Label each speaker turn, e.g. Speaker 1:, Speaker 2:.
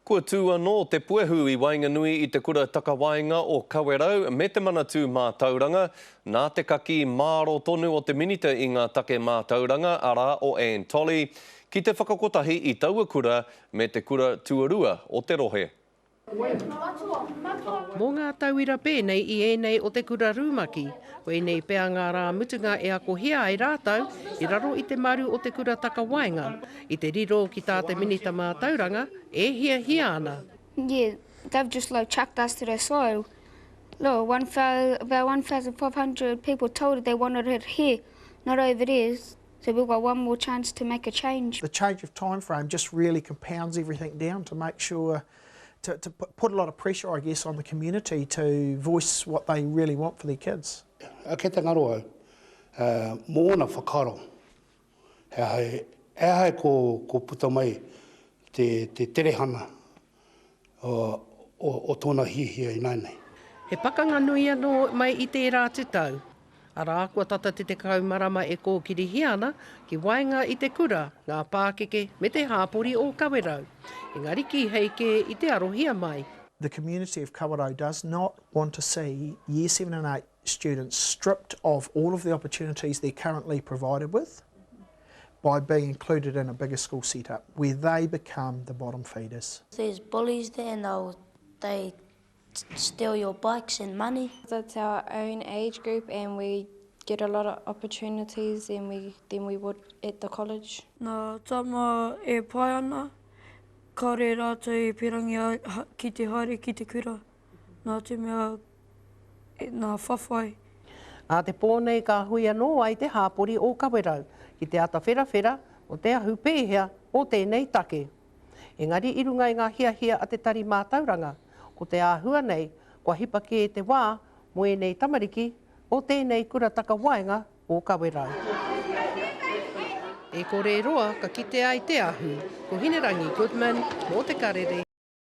Speaker 1: Kua tū anō te puehu i waenganui i te Kura Takawaenga o Kawerau me Te Manatū Mātauranga, nā te kakī māro tonu o te Minita i ngā take mātauranga, arā, o Anne Tolley, ki te whakakotahi i taua kura me te kura tuarua o te rohe.
Speaker 2: Mō ngā tauira pēnei i ēnei o te kura rumaki, koinei pea ngā rā mutunga e akohia ai rātou i raro i te maru o te kura takawaenga, i te riro ki tā te Minita Mātauranga e hiahia ana.
Speaker 3: Yeah, they've just like chucked us to the side. Look, one about 1,500 people told it they wanted it here, not over there. So we've got one more chance to make a change.
Speaker 4: The change of time frame just really compounds everything down to make sure, to, to put a lot of pressure, I guess, on the community to voice what they really want for their kids.
Speaker 5: Ake te ngaro au, mō ōna whakaaro. He aha e, he aha e ko, ko puta mai te, te terehana o, o, o tōna hiahia ināianei.
Speaker 2: He pakanga nui anō mai i tērā atu tau. Arā, kua tata te 10 marama e kōkirihia ana ki waenga i te kura, ngā pākeke me te hāpori o Kawerau. Engari kīhei kē i te arohia mai.
Speaker 4: The community of Kawerau does not want to see Year 7 and 8 students stripped of all of the opportunities they're currently provided with by being included in a bigger school setup where they become the bottom feeders.
Speaker 6: There's bullies there and they'll they steal your bikes and money.
Speaker 7: It's our own age group and we get a lot of opportunities than we, than we would at the college.
Speaker 8: Nā tama e pai ana, kāore rātou i pirangi ki te haere ki te kura, nā te mea nā whawhai.
Speaker 2: Ā te pō nei ka hui anō ai te hāpori o Kawerau ki te ata wherawhera o te ahu pēhea o tēnei take. Engari i runga i ngā hiahia a te Tari Mātauranga, ko te āhua nei kua hipa kē te wā mō ēnei tamariki o tēnei kura takawaenga o Kawerau. E kore roa ka kite ai te ahu. Ko Hinerangi Goodman mō Te Karere.